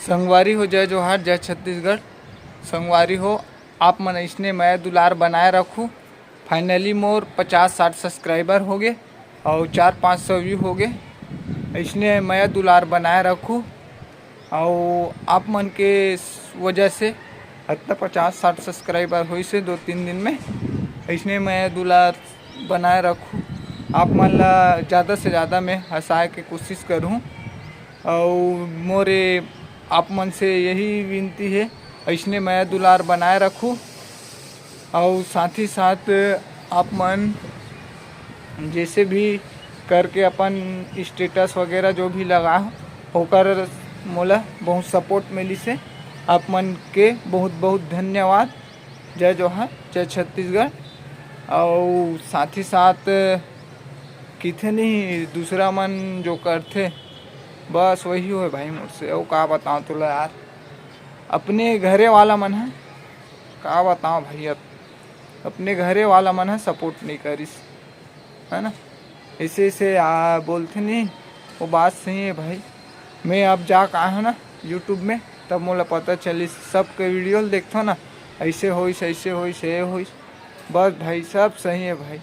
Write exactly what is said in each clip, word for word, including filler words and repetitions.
संगवारी हो, जय जोहार, जय छत्तीसगढ़। संगवारी हो, आप मन अइसने मया दुलार बनाए रखू। Finally मोर पचास साठ subscriber हो गे अउ चार पाँच सौ view हो गे। अइसने मया दुलार बनाए रखू अउ आप मन के वजह से अतना पचास साठ subscriber होइस हे दो तीन दिन में। अइसने मया दुलार बनाए रखू। आप मन ला ज़्यादा से ज़्यादा मैं हंसाए के कोशिश करूँ। अउ मोरे आप मन से यही विनती हे, अइसने मया दुलार बनाए रखू। अउ साथ ही साथ आप मन जैसे भी करके अपन status वगैरह जो भी लगा, ओकर मोला बहुत support मिलिस हे। आप मन के बहुत बहुत धन्यवाद। जय जोहार, जय छत्तीसगढ़। अउ साथ ही साथ किथे नहीं, दूसरा मन जो करथे, बस वही होय भाई मोर से। अउ का बताओ तोला यार, अपने घरे वाला मन ह, का बताओ भाई, अब अपने घरे वाला मन ह support नहीं करिस, है ना? ऐसे ऐसे आ बोलथे नहीं, वो बात सही है भाई। मैं अब जा का है ना YouTube में, तब मोला पता चलिस, सबके video ल देखथो ना, ऐसे होइस, ऐसे होइस, ये होइस। बस भाई, सब सही है भाई।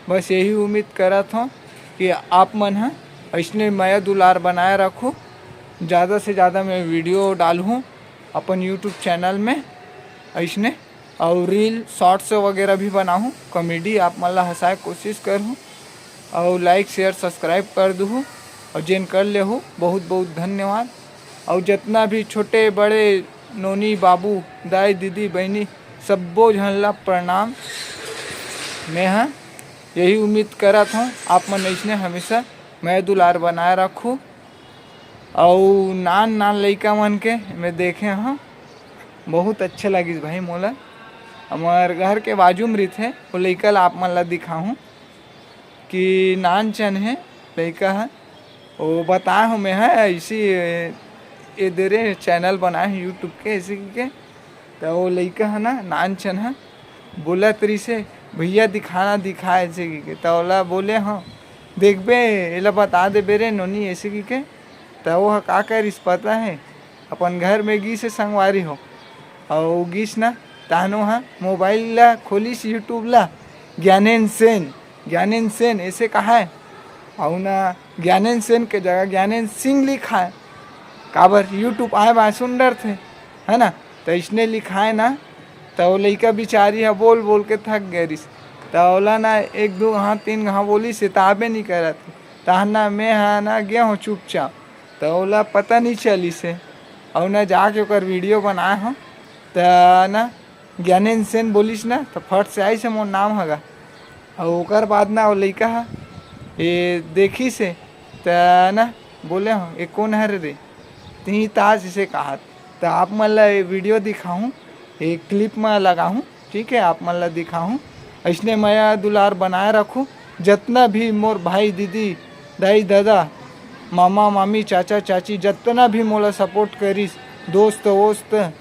बस यही उम्मीद करत हूँ कि आप मन ह ऐसने मया दुलार बनाए रखो। ज़्यादा से ज़्यादा मैं video डालहूँ अपन YouTube channel में ऐसने, और reel shorts वगैरह भी बनाहूँ, comedy आप मन ला हंसाए कोशिश करहूँ, और like share subscribe कर दूहू, और जेन कर लेहू बहुत बहुत धन्यवाद। और जितना भी छोटे बड़े नोनी बाबू दाई दीदी बहनी सब्बो झन ला प्रणाम। मैं ह यही उम्मीद करत हूँ आप मन ऐसने हमेशा मया दुलार बनाए रखू। अउ नान नान लइका मन के मैं देखे हूँ, बहुत अच्छा लगिस भाई मोला। हमार घर के बाजू में रहिथे, वो लइका ला आप मन ला दिखाहूँ कि नान चन है लइका ह। वो बताए हूँ मैं ह ऐसी ए दे रे channel बनाए हूँ YouTube के ऐसे के। त वो लइका ह ना नान चन ह बोलत रहिसे, "भैया दिखाना दिखा" ऐसे के। त ओला बोले हूँ, "देखबे, एला बता देबे रे नोनी" ऐसे के। त वो ह का करिस पता है, अपन घर में गिस हे संगवारी हो, अउ गिस ना, तहनो ह mobile ला खोलिस YouTube ला, ज्ञानेन सेन, ज्ञानेन सेन ऐसे कहा है। अउ ना ज्ञानेन सेन के जगह ज्ञानेन सिंह लिखा है। काबर YouTube आए बाए सुन डरथे, है ना? त इसने लिखाए ना, त वो लइका बिचारी ह बोल बोल के थक गे रिस। त ओला ना एक दो घाव तीन घाव बोलिस हे, त आबे नहीं करत हे। तहन ना मैं ह ना गे हूँ चुपचाप, त ओला पता नहीं चलिस हे। अउ ना जाके ओकर video बनाए हूँ, त ना ज्ञानेन सेन बोलिस ना, त फट से आइस हे मोर नाम हगा। अउ ओकर बाद ना वो लइका ह ए देखिस हे, त ना बोले हूँ, "ए कोन हरे रे?" तिही ताज इसे कहत। त आप मन ला ये video दिखाहूँ, एक clip में लगाहूँ, ठीक है, आप मन ला दिखाहूँ। ऐसने मया दुलार बनाए रखू। जतना भी मोर भाई दीदी, दाई दादा, मामा मामी, चाचा चाची, जतना भी मोला support करिस, दोस्त वोस्त,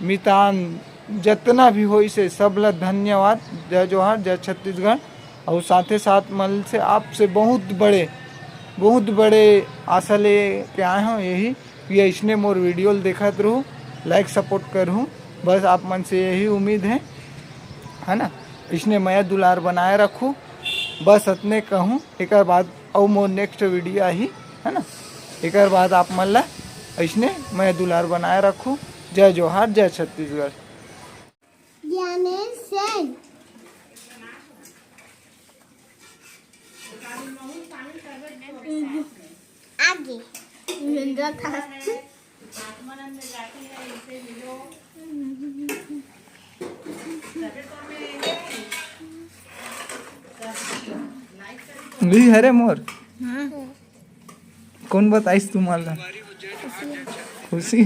मितान, जतना भी होइस हे, सब ला धन्यवाद। जय जोहार, जय छत्तीसगढ़। और साथे साथ मन से आपसे बहुत बड़े, बहुत बड़े आशा ले के आए हूँ, यही कि ऐसने मोर video ल देखत रहू, like support करहू। बस आप मन से यही उम्मीद है, है ना? इसने मया दुलार बनाए रखू, बस अतने कहूँ। एकर बाद अउ मोर next video आही, है ना? एकर बाद आप मन ला ऐसने मया दुलार बनाए रखू। जय जोहार, जय छत्तीसगढ़। ज्ञानेश सेन। आगे। इंद्रा था। भी हरे मोर। कौन बताइस तुम्हारा? खुशी।